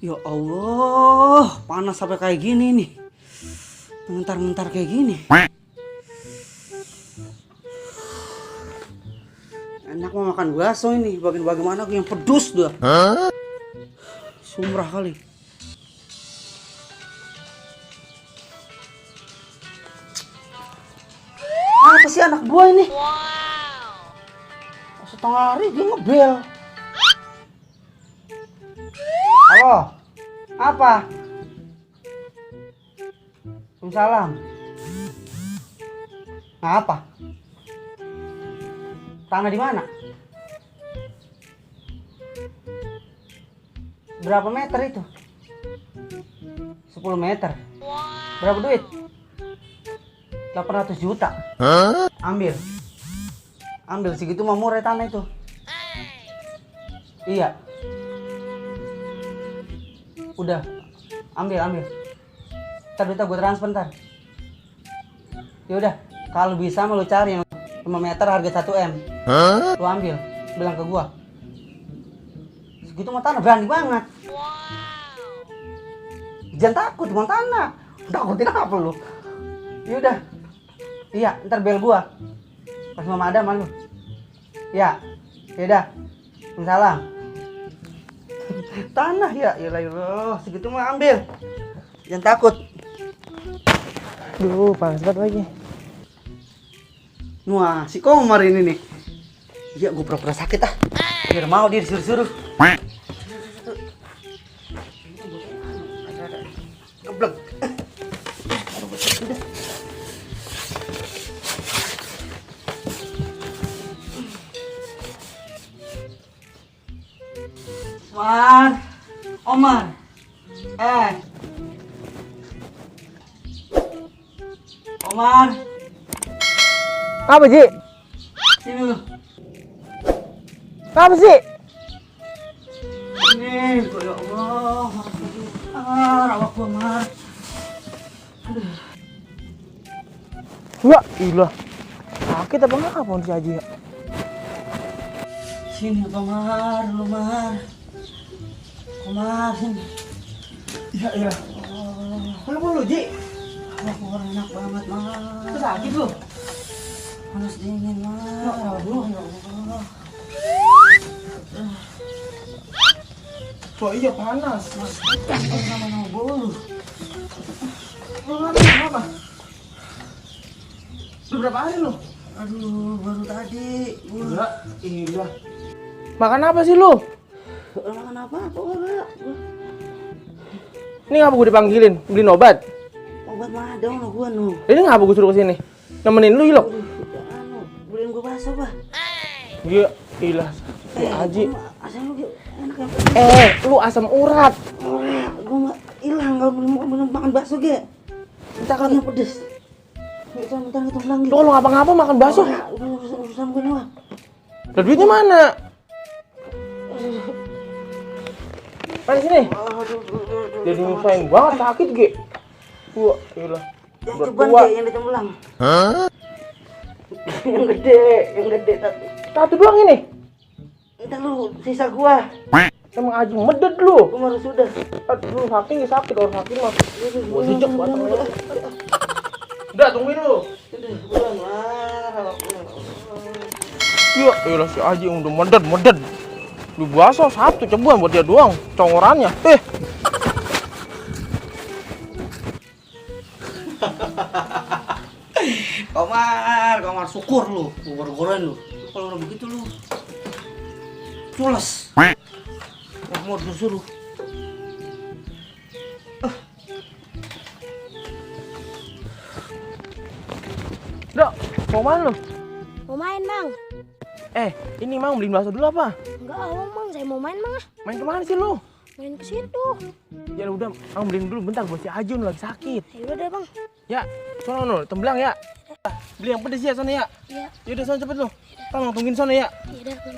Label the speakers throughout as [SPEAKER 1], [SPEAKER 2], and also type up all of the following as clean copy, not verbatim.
[SPEAKER 1] Ya Allah, panas sampai kayak gini nih. Mentar-mentar kayak gini. Enak mau makan bakso ini, bagaimana aku yang pedes dah. Sumrah kali. Apa sih anak gua ini? Setengah hari dia ngebel. Halo, apa? Waalaikumsalam. Nah, apa? Tanah di mana? Berapa meter itu? 10 meter. Berapa duit? 800 juta. Ambil. Ambil segitu mah murah tanah itu. Iya. Udah. Ambil. Ntar duitnya gue transfer ntar. Yaudah, kalau bisa mau lu cari yang 5 meter harga 1 M. Lu ambil, bilang ke gua. Segitu mah tanah berani banget. Jangan takut, bang tanah. Takutin apa lu? Yaudah. Iya, ntar bel gua. Pas mama ada sama lu. Ya. Yaudah. Salam. Tanah ya, iyalah, segitu mah ambil. Jangan takut.
[SPEAKER 2] Duh, panas banget lagi.
[SPEAKER 1] Wah, si Komar ini nih. Iya, gue pura-pura sakit ah. Biar mau dia disuruh-suruh. Keblek. Omar. Omar.
[SPEAKER 2] Apa Ji?
[SPEAKER 1] Sini lu.
[SPEAKER 2] Apa sih?
[SPEAKER 1] Ini, ya Allah. Rawak gua, Mar.
[SPEAKER 2] Ya, ilah. Sakit apa enggak apa si Haji ya?
[SPEAKER 1] Sini apa, Mar? Lu, Mar. Komar, sini.
[SPEAKER 2] Ya. Kenapa lu, Ji?
[SPEAKER 1] Wah, enak banget, Mar.
[SPEAKER 2] Sakit lu?
[SPEAKER 1] Panas dingin, Mar.
[SPEAKER 2] Ya Allah. Kok iya panas?
[SPEAKER 1] Sama nobol.
[SPEAKER 2] Lu kenapa? Lu berapa hari lu?
[SPEAKER 1] Aduh, baru tadi.
[SPEAKER 2] Ya, ilah. Makan apa sih lu?
[SPEAKER 1] Makan apa enggak?
[SPEAKER 2] Ini ngapa gue dipanggilin? Beliin obat?
[SPEAKER 1] Obat mah ada sama gua nu.
[SPEAKER 2] Ini ngapa gue suruh kesini? Nemenin lu Ilok?
[SPEAKER 1] Beliin gua bakso, Bah.
[SPEAKER 2] Iya, ilah. Haji.
[SPEAKER 1] Asam lu enak ya.
[SPEAKER 2] Lu asam urat.
[SPEAKER 1] Gua mah hilang kalau belum makan bakso ge. Kita kan yang pedes. Bentar kita pulang gitu.
[SPEAKER 2] Lu kalau ngapa-ngapa makan bakso?
[SPEAKER 1] Urusan gue nih, Wah.
[SPEAKER 2] Lah duitnya mana? Mana sini? Jadi nyusahin banget, sakit Ge. Wah, iyalah.
[SPEAKER 1] Yang
[SPEAKER 2] Udah
[SPEAKER 1] ceban
[SPEAKER 2] tua.
[SPEAKER 1] ge, yang dicembelang. yang gede tapi.
[SPEAKER 2] Satu doang ini.
[SPEAKER 1] Entar lu sisa gua.
[SPEAKER 2] Emang Haji medet lu.
[SPEAKER 1] Gua harus sudah.
[SPEAKER 2] Aduh, sakit orang sakit mah. Gua jejak batangnya. Udah, tungguin lu.
[SPEAKER 1] Udah, pulang lah.
[SPEAKER 2] Iya, iyalah si Haji udah medet. Lu bakso satu cebuan buat dia doang, congorannya.
[SPEAKER 1] Komar, syukur lu. Gua goreng lu. Kalau udah begitu lu cules. Mau disuruh.
[SPEAKER 2] Dok, mau mana lu?
[SPEAKER 3] Mau main, Mang?
[SPEAKER 2] Ini Mang beliin bakso dulu apa?
[SPEAKER 3] Enggak, Mang. Saya mau main, Mang.
[SPEAKER 2] Main kemana sih lu?
[SPEAKER 3] Main ke situ.
[SPEAKER 2] Ya udah, Mang beliin dulu bentar buat si Ajun lagi sakit.
[SPEAKER 3] Ya udah deh, Bang.
[SPEAKER 2] Ya, sono no, temblang ya. Beli yang pedes ya sono ya.
[SPEAKER 3] Iya.
[SPEAKER 2] Yaudah sono cepet lu. Mang tungguin sono ya.
[SPEAKER 3] Iya dah, Bang.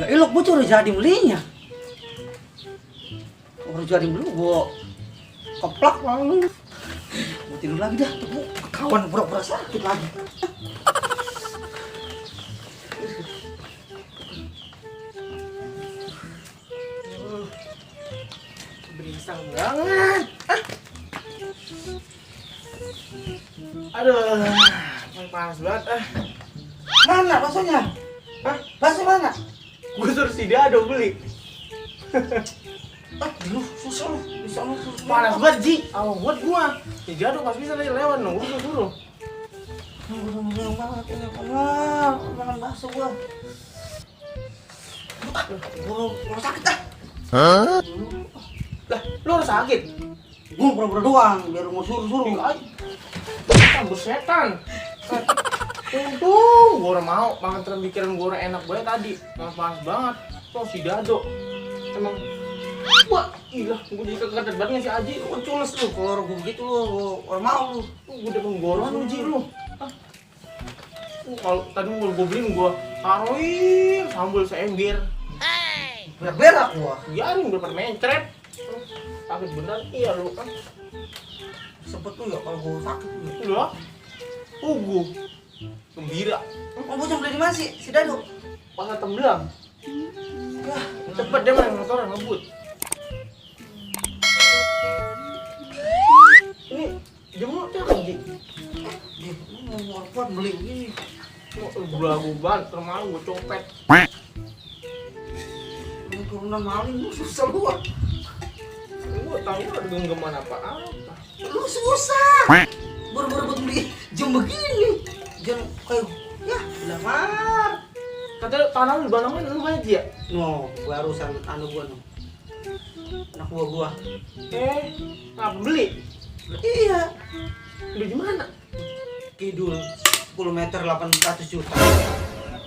[SPEAKER 1] Lah Ilok gua udah jadi belinya. Orang jadi beli gua Keplak lalu. Mau tidur lagi dah. Tuh, kawan pura-pura sakit lagi.
[SPEAKER 2] Berisang banget. Aduh, panas banget.
[SPEAKER 1] Mana baksonya?
[SPEAKER 2] Hah?
[SPEAKER 1] Bakso mana?
[SPEAKER 2] Gue suruh si Dado beli.
[SPEAKER 1] Lu susah lu. Bisa lu.
[SPEAKER 2] Panas banget, Ji. Awal buat gua. Si Dado pas bisa lagi lewat dong. Udah suruh.
[SPEAKER 1] Yang banget ini kenal. Makan bakso gua. Gua sakit dah.
[SPEAKER 2] Lah, lu harus sakit.
[SPEAKER 1] Gua pura-pura doang biar mau suruh-suruh.
[SPEAKER 2] Campur setan. Untung gua orang mau makan terpikiran gua orang enak banget tadi. Panas banget. Tuh si Dado. Emang wah, gila, gua jadi kegedean banget si Aji. Lu cules lu.
[SPEAKER 1] Kalau gua begitu lu orang mau lu.
[SPEAKER 2] Lu udah penggorokan lu, Ji lu. Kalau tadi gua beliin gua taruhin sambal seember.
[SPEAKER 1] Berak gua.
[SPEAKER 2] Biarin udah pada mencret. Sakit bener, iya lu kan.
[SPEAKER 1] Sempet tuh ya kalau gua sakit tuh.
[SPEAKER 2] Udah. Ugu. Gembira.
[SPEAKER 1] Oh, gua jam beli di mana sih? Si Dado.
[SPEAKER 2] Pasar Tembelang.
[SPEAKER 1] Wah,
[SPEAKER 2] Cepet dia main motoran ngebut. Ini jemur siapa, Ji?
[SPEAKER 1] dia mau kuat beli begini.
[SPEAKER 2] Belagu banget, termalu gua copet.
[SPEAKER 1] Ini turunan maling lu susah gua.
[SPEAKER 2] Gua tahu ada genggaman apa-apa.
[SPEAKER 1] Lu susah. Baru-baru buat beli jam begini. Jam kayak ya, lamar.
[SPEAKER 2] Katanya tanah lu di mana lu aja ya?
[SPEAKER 1] No, gua urusan anu gua no. Anak gua.
[SPEAKER 2] Ngapa beli?
[SPEAKER 1] Iya.
[SPEAKER 2] Beli di mana?
[SPEAKER 1] Kidul 10 meter 800 juta.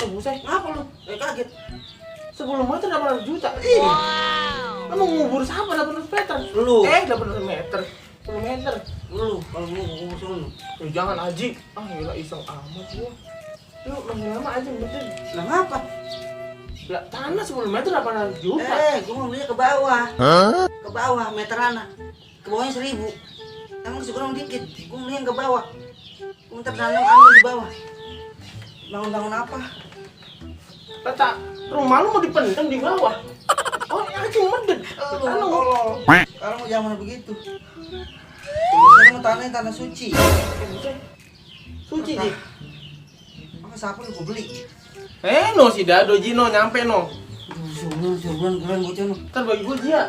[SPEAKER 2] Oh, buset.
[SPEAKER 1] Ngapa lu? Kaget.
[SPEAKER 2] 10 meter 800 juta.
[SPEAKER 1] Iya.
[SPEAKER 2] Lu mau ngubur siapa 800 meter?
[SPEAKER 1] Lu.
[SPEAKER 2] 800 meter. 10 meter.
[SPEAKER 1] Lu kalau gua suruh.
[SPEAKER 2] Lu jangan Aji. Ah, gila iseng amat gua. Lu makin lama aja betul.
[SPEAKER 1] Lah ngapa?
[SPEAKER 2] Lah, tanah 10 meter 800 juta.
[SPEAKER 1] Gua mau belinya ke bawah. Ke bawah meteran. Ke bawahnya 1000. Emang kurang dikit. Gua beli yang ke bawah. Gua minta tanam anu di bawah. Bangun-bangun apa?
[SPEAKER 2] Kata rumah lu mau dipendam di bawah. Oh, ini Aji medit. Tanah
[SPEAKER 1] Kalau mau zaman begitu. Sekarang tanahnya tanah suci.
[SPEAKER 2] Suci, Ji.
[SPEAKER 1] Maka siapa lu gua beli?
[SPEAKER 2] No si Dado Jino nyampe no.
[SPEAKER 1] Sebulan keren bocah lu.
[SPEAKER 2] Ntar bagi gua dia.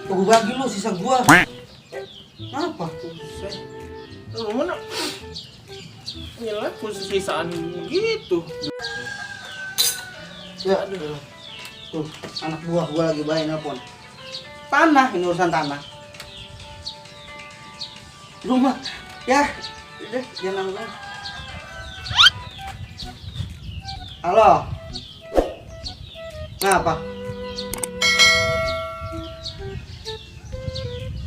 [SPEAKER 1] Gua bagi lu sisa gua. Apa?
[SPEAKER 2] Lu mana? Nyelat khusus sisaan gitu.
[SPEAKER 1] Ya, tuh anak buah gua lagi bayi nelpon. Tanah, ini urusan tanah. Rumah, ya, udah jangan nangis. Halo. Ngapa?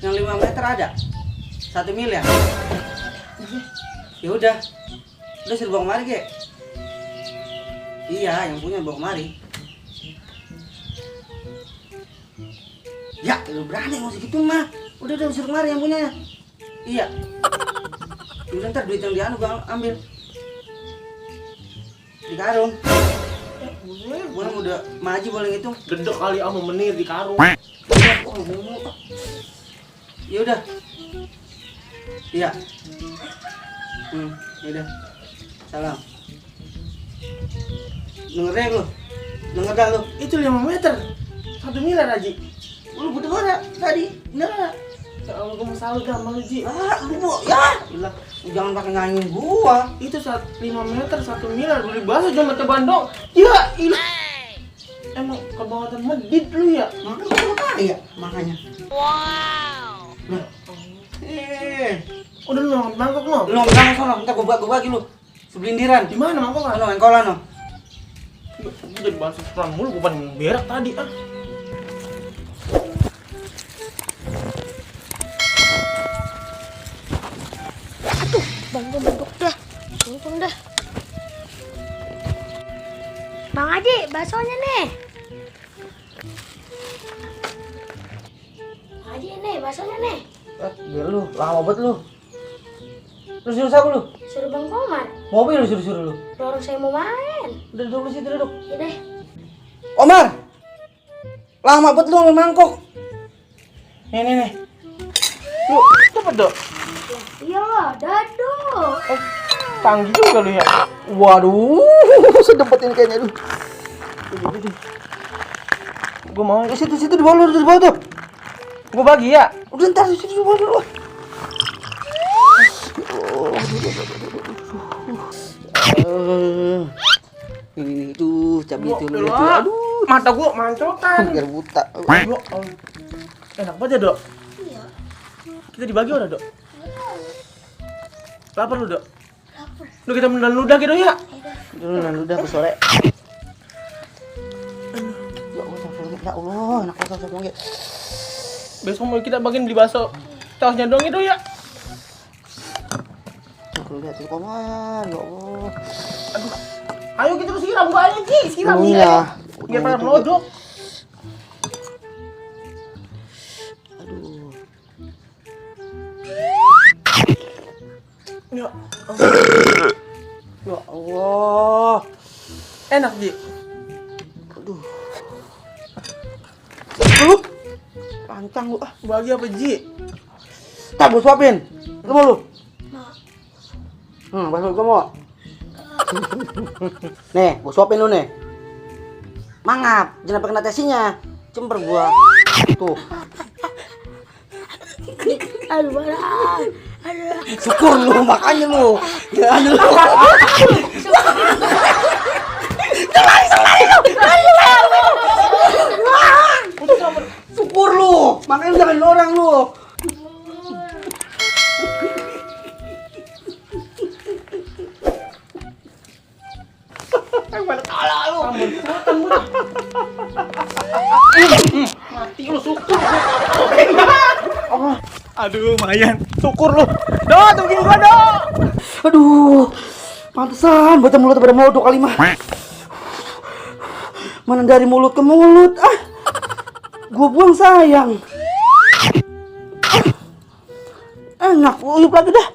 [SPEAKER 1] Yang 5 meter ada? 1 miliar? Ya udah suruh bawa kemari kek. Iya, yang punya bawa kemari. Ya, lu berani mau segitu mah. Udah suruh kemari yang punyanya. Iya. Udah ntar duit yang di anu gua ambil. Di karung. Gua udah maju boleh ngitung.
[SPEAKER 2] Gedek kali sama menir di karung.
[SPEAKER 1] Ya udah. Iya. Ya udah. Salam. Denger deh lu. Denger dah lu.
[SPEAKER 2] Itu 5 meter. 1 miliar Aji.
[SPEAKER 1] Lu denger ya tadi. Bener ya?
[SPEAKER 2] Kalau gua mau salut sama lu Ji.
[SPEAKER 1] Lu bu. Ya. Gila. Jangan pakai nyanyiin gua.
[SPEAKER 2] Itu 5 meter 1 miliar beli bakso cuma teban dong. Ya, ilah. Emang kebangetan medit lu ya.
[SPEAKER 1] Makanya gua kaya makanya.
[SPEAKER 3] Wow.
[SPEAKER 1] Nah.
[SPEAKER 2] Udah lu mangkok no.
[SPEAKER 1] Lu ngomong sono, entar gua bagi lu. Sebelindiran.
[SPEAKER 2] Di mana mangkok kan?
[SPEAKER 1] Ano, engkolan no.
[SPEAKER 2] Gua jadi bahas perang mulu gua pengen berak tadi ah.
[SPEAKER 3] Bantu dah. Untung dah. Bang Haji, baksonya nih. Haji nih, baksonya nih.
[SPEAKER 1] Biar lu, lama banget lu. Lu suruh siapa lu?
[SPEAKER 3] Suruh Bang Komar.
[SPEAKER 1] Mobil lu suruh lu.
[SPEAKER 3] Orang saya mau main.
[SPEAKER 1] Udah duduk situ duduk.
[SPEAKER 3] Ya deh.
[SPEAKER 1] Omar. Lama banget lu ambil mangkok.
[SPEAKER 2] Nih. Lu, cepet dok.
[SPEAKER 3] Iya, dado.
[SPEAKER 2] Canggih juga lu ya.
[SPEAKER 1] Waduh, sedempet ini kayaknya lu.
[SPEAKER 2] Gue mau.
[SPEAKER 1] Di situ di bawah lu, di bawah tuh.
[SPEAKER 2] Gue bagi ya.
[SPEAKER 1] Udah ntar di situ di bawah dulu. Ini tuh cabai itu lu tuh. Aduh,
[SPEAKER 2] mata gue mancotan.
[SPEAKER 1] biar buta.
[SPEAKER 2] Enak banget ya dok.
[SPEAKER 3] Iya.
[SPEAKER 2] Kita dibagi udah dok. Lapar lu dok. Lu kita mendan ludah gitu ya.
[SPEAKER 1] Dulu nanti udah ke sore. Ya Allah, enak banget.
[SPEAKER 2] Besok mau kita bagiin beli bakso. Tausnya dong itu ya.
[SPEAKER 1] Coba lihat tuh Komar, ya Allah.
[SPEAKER 2] Aduh. Ayo kita tuh siram gua aja Ji, siram nih.
[SPEAKER 1] Iya.
[SPEAKER 2] Ayo. Biar pada melodok.
[SPEAKER 1] Aduh.
[SPEAKER 2] Ya.
[SPEAKER 1] Ya Allah.
[SPEAKER 2] Enak Ji.
[SPEAKER 1] Aduh. Lu lancang lu ah.
[SPEAKER 2] Bagi apa Ji?
[SPEAKER 1] Tak gua suapin. Lu mau lu?
[SPEAKER 3] Mau.
[SPEAKER 1] Bakso gua mau. Nih, gua suapin lu nih. Mangap, jangan pakai natasinya. Cember gua. Tuh.
[SPEAKER 3] Aduh, barang. Aduh.
[SPEAKER 1] Syukur lu, makanya lu. Jangan lu. Syukur lu, makanya lu jangan orang lu.
[SPEAKER 2] Mati lu syukur. Aduh, lumayan. Syukur lu. Dok, tungguin gua, Dok.
[SPEAKER 1] Aduh, pantesan baca mulut pada modok kali mah. Mana dari mulut ke mulut, ah. Gua buang sayang. Enak, uyup lagi dah.